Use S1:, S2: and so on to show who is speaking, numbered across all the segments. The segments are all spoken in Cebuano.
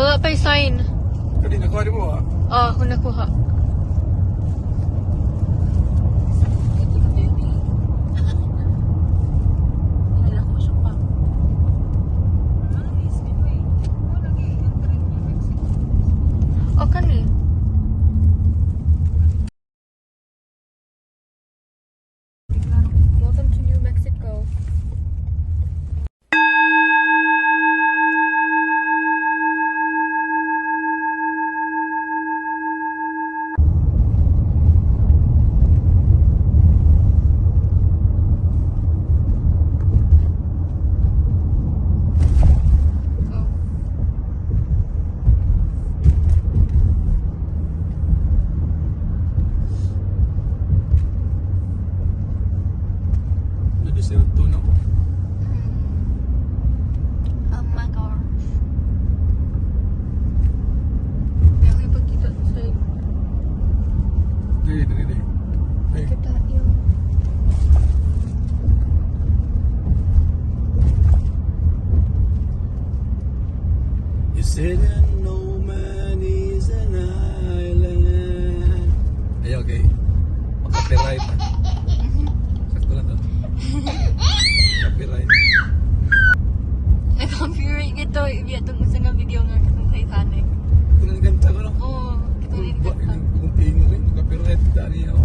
S1: Wala pa'y sign.
S2: Kadi nakuha mo ah.
S1: Ah, ako nakuha.
S3: Ito na, baby. Nalala ko siya pa.
S1: O, kani. Welcome to New Mexico. Go.
S2: Na deserto, no?
S1: Oh my gosh. May ako ipagkita sa
S2: Dili, dili, dili. Hey.
S1: kita yung.
S2: You said that no man is an island. Ay, okay. Copyright. Sakto na to. Copyright.
S1: Nag-copyright ito. Ibiya itong isa nga video nga katong Titanic.
S2: Ito na ganta ko, no?
S1: Oo, ito na yung
S2: Ba,
S1: kanta.
S2: yung tingin rin. Copyright. Dani ako.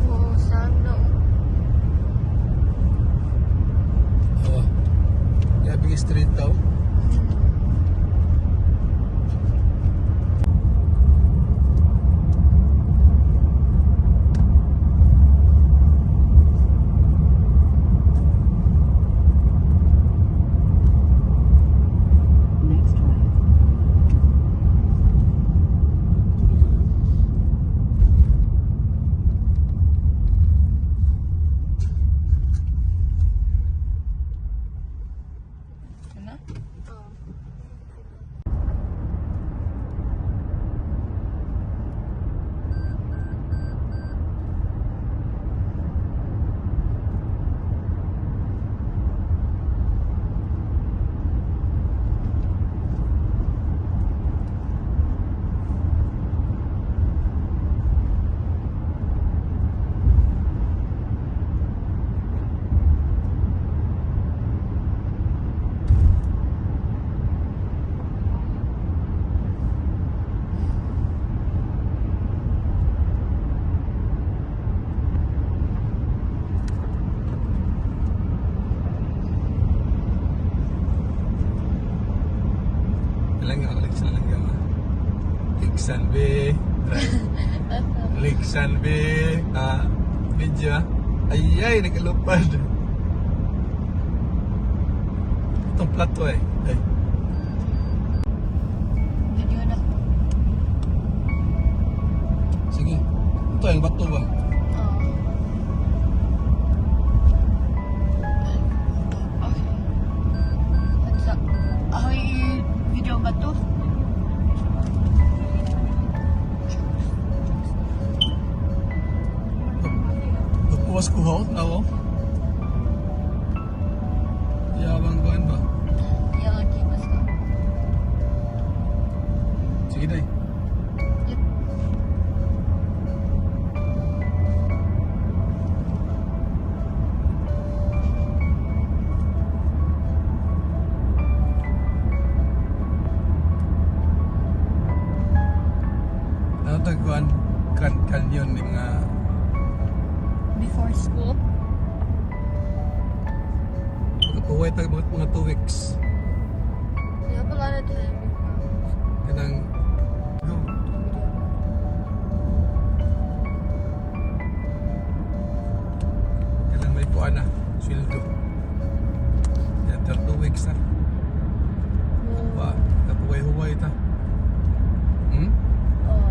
S1: Oo, sana.
S2: Oh. Grabe yung street daw.
S3: Next right. Ano?
S1: Oo.
S2: Langga, Liksan langga ma. Liksan be. Liksan be. Ah, video. Ah. Ay ay, nakalupad. Itong plato eh. Ay.
S1: Video na ko.
S2: Sige. Ito yung bato ba?
S1: Oo. Okay. At sa... Ako yung video ba to?
S2: Pagpuwas ko ho, ako. Yabang kuan ba?
S1: Yellow kibas ko.
S2: Sige day.
S1: Yep.
S2: Ano tagkuan? Grand Canyon ni mga
S1: Before school?
S2: pagkapuway tag mga 2 weeks.
S1: We have a lot of time before
S2: Kanang go.
S1: video.
S2: Kailan may kuan na, sweldo. Yan, 2 weeks na. Pa, kapuway-huway ta.
S1: Oo.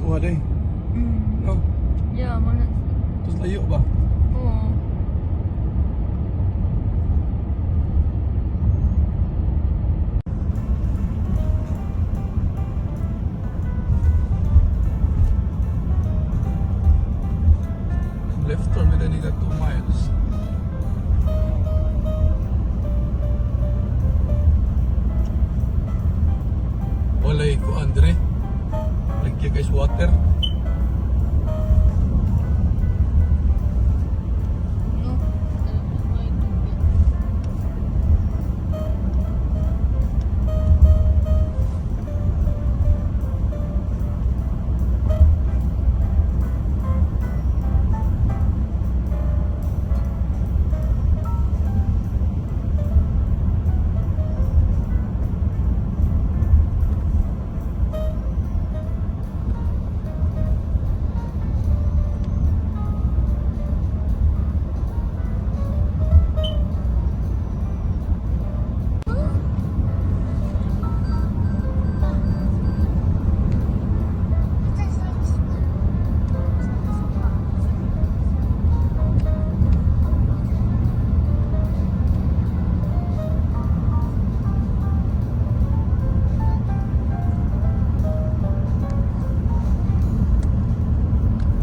S2: Kuha day. No.
S3: Yeah, mana.
S2: Tapos layo ba?
S3: Oo.
S2: Left turn with nila 2 miles. Walay ko Andre. Lagyan guys water.
S3: No. May tubig.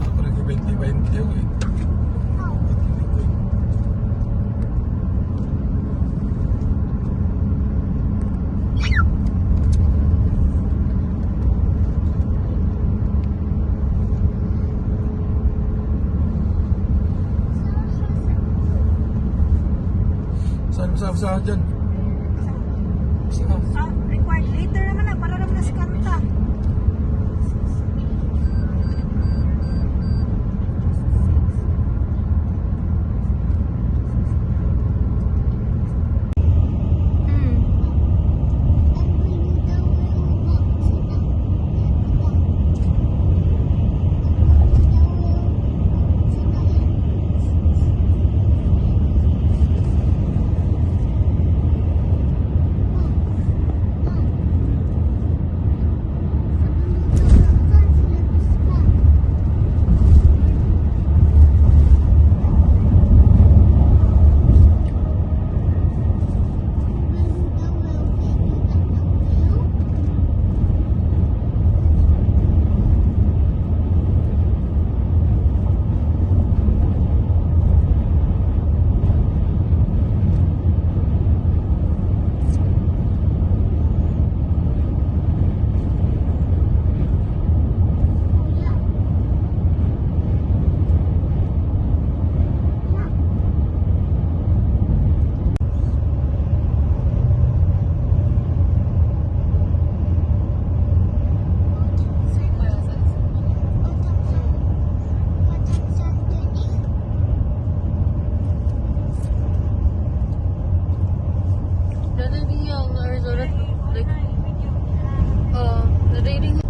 S2: Ako rin 20-20 ako eh. Saan saan saan dyan? Saan?
S4: Ah, required later naman na para naman na si kanta.
S3: Narinig niya ang Arizona, like, narinig